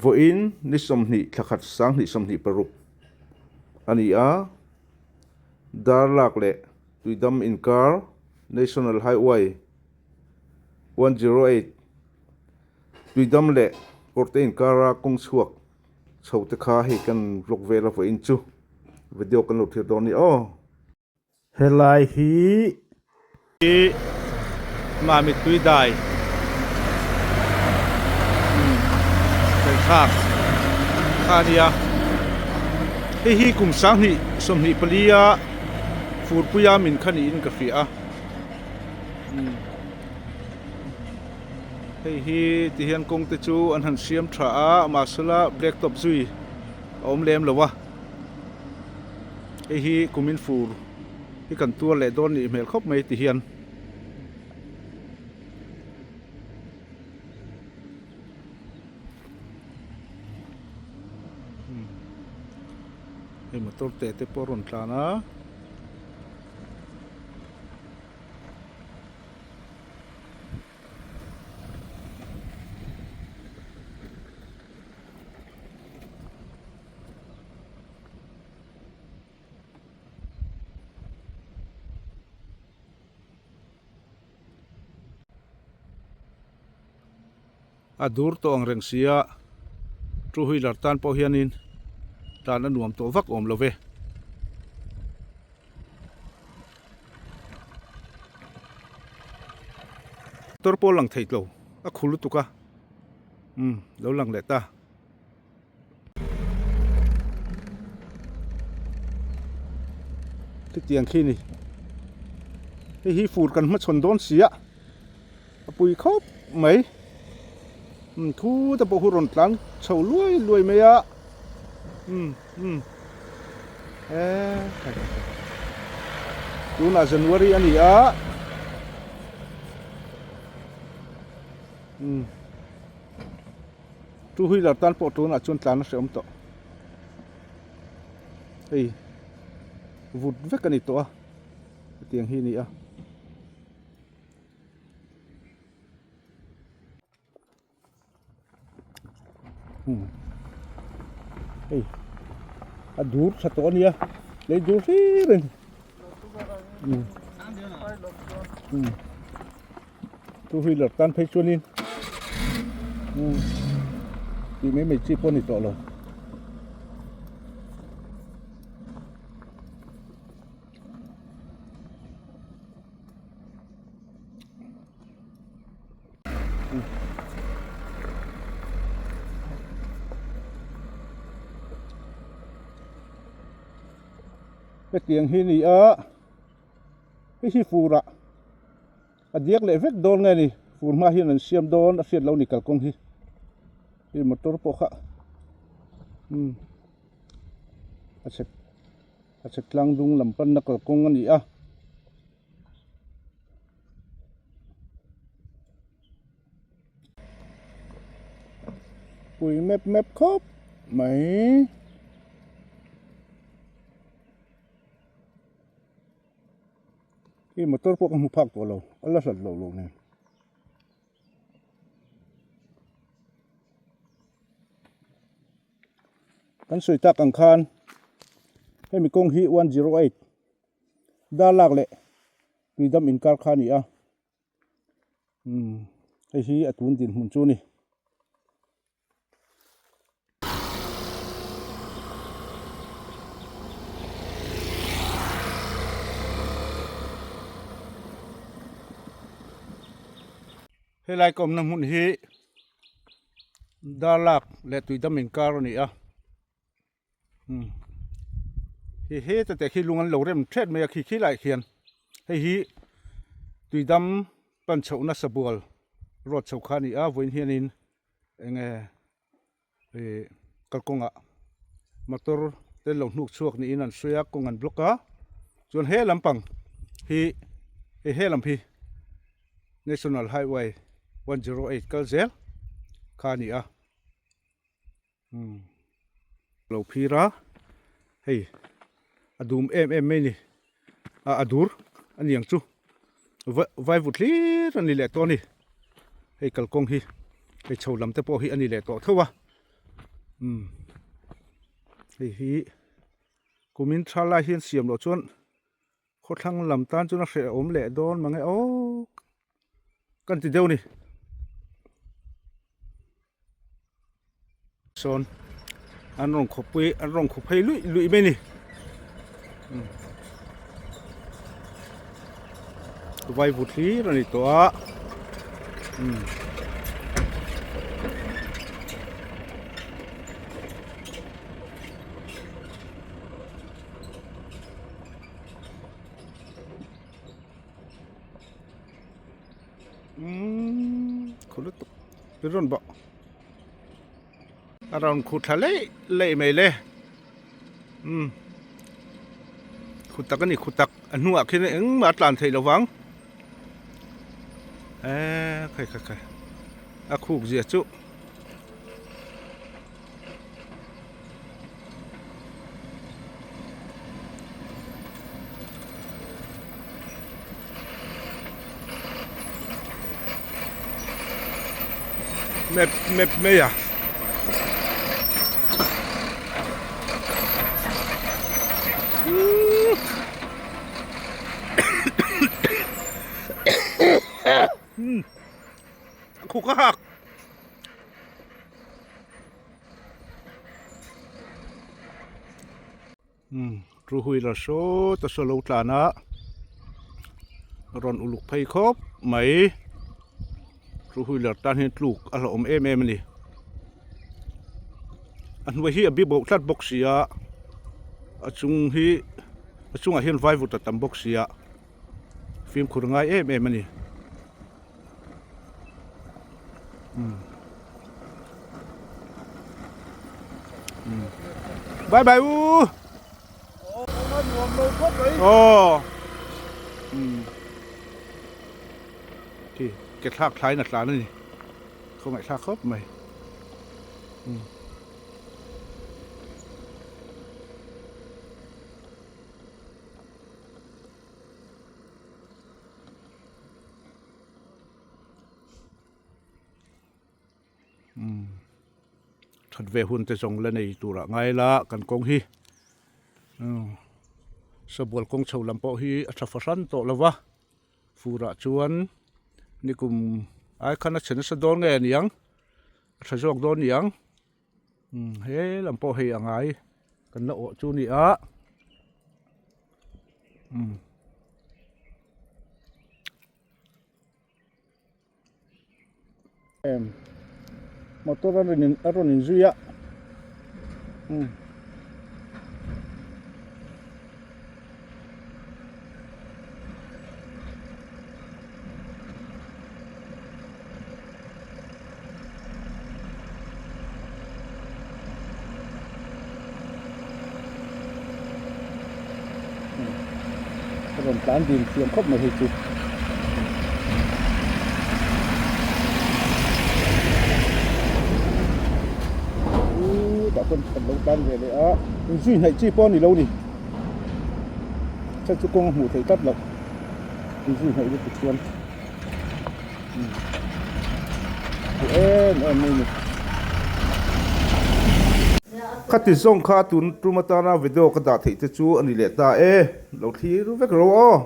Vawiin ni 20 thla khat 2026 a ni a, Darlak leh Tuidam inkar National Highway 108 Tuidam leh Kawrte inkara kawng chhuak chho te kha hei kan vlog vel a vawiin chu video kan lo thlir dawn a ni aw. Helai hi Mami tui dai thlak kha a nia hei hi kum 2024 a furpuia min kha niin ka hria a hei hi tihian kawng te chu an han siam tha a mahsela black top zui a awm lem lo a. Hei hi kumin fur hi kan tuar leh dawn nih hmel khawp mai ti hian. Hei motor te te pawh a rawn tlan a. A dur tawh ang reng sia two wheeler tan pawh hianin tlan a nuam tawh vak awm lo ve. Motor pawh a lang thei tlo a khu lutuk a umm lo lang leh ta. Khitiang khi ni hei hi fur kan hmachhawn dawn si a a pui khawp mai umm thu te pawh hi rawn tlan chho luai luai mai a umm umm eee tunah January a ni a umm. Two wheeler tan pawh tunah chuan tlan a hrehawm tawh. Hei vut vek a ni tawh a hetiang hi a ni a. Hei a dur tha tawh a nia lei dur hlir a ni. Two wheeler tan phei chuanin umm tih mai mai chi pawh a ni tawh lo. Hetiang hi a ni a hei hi furah. A diak leh vek dawn nge ni fur hma hian an siam dawn a hriat lo ni kalkawng hi hei motor pawh kha umm a chhek a chhek tlang dung lam panna kalkawng a ni a. Pui mep mep khawp mai. Hei motor pawh ka hmu phak tawh lo a la hlat loh loh nen. Kan sawi tak ang khan hemi kawng hi 108 Darlak leh Tuidam inkar kha a ni a umm hei hi a tun dinhmun chu a ni. Helai ka awmna hmun hi Darlak leh Tuidam inkar a ni a umm hei heta te khi lung an lo rem thet mai a khi khi laiah khian hei hi Tuidam pan chhohna sabual road chho kha a ni a vawiin hianin. Enge ih kalkawngah motor te lo hnuk chhuak niin an sawi a kawng an block a chuan he lampang hi hei he lam hi national highway 108 kal zel kha a ni a umm lo phir a hei a dum em em mai a ni a a dur a ni ang chu vaivut hlir a ni leh tawh a ni hei kalkawng hi hei chho lam te pawh hi a ni leh tawh tho a. Umm hei hi kumin tha lai hian siam loh chuan khawthlang lam tan chuan a hrehawm leh dawn mange aw kan ti deuh a ni. Sawn an rawn khawpui an rawn khaw phei luih luih mai a ni vai vut hlir a ni tawh a umm. Umm khu lutuk i rawn bawh a rawn khu thla leih leih mai le umm khu tak a ni khu tak a hnungah khian engmah a tlan theih lo vang eee khai khai khai a khuk zia chu. Mep mep mai a. Khuk a hak. Umm two wheeler saw ta saw lo tlan a rawn uluk phei khawp mai two wheeler tan hian tluk a hlauhawm em em a ni a hnuai hi a bi boh tlat bawk si a a chung hi a chungah hian vaivut a tam bawk si a fimkhur ngai em em a ni. Bye bye u. Aw. Khi ke thlak thlai na tlan ani. Khawngaih thlak khawp mai. Umm that ve hun te zawng la nei turah ngai la kan kawng hi umm sabual kawng chho lam pawh hi a tha fahran tawh lo va furah chuan nikum ai khan a chhe nasa dawn nge aniang a tha zawk dawn aniang umm he lam pawh hei a ngai kan la awh chu a ni a umm. Em motor a rawn in a rawn inzui a umm. A rawn tlan ding thiam khawp mai hei chu. Uuh tah chuan kan lo tlan ve leh a inzui hnaih chi pawh a ni lo ni chhan chu kawng a hmuh theih tlat loh inzui hnaih lutuk chuan Hmu em em mai ni. Khati zawng kha tun tum atana video ka dah theih te chu a ni leh ta e, lo thlir vek ro aw.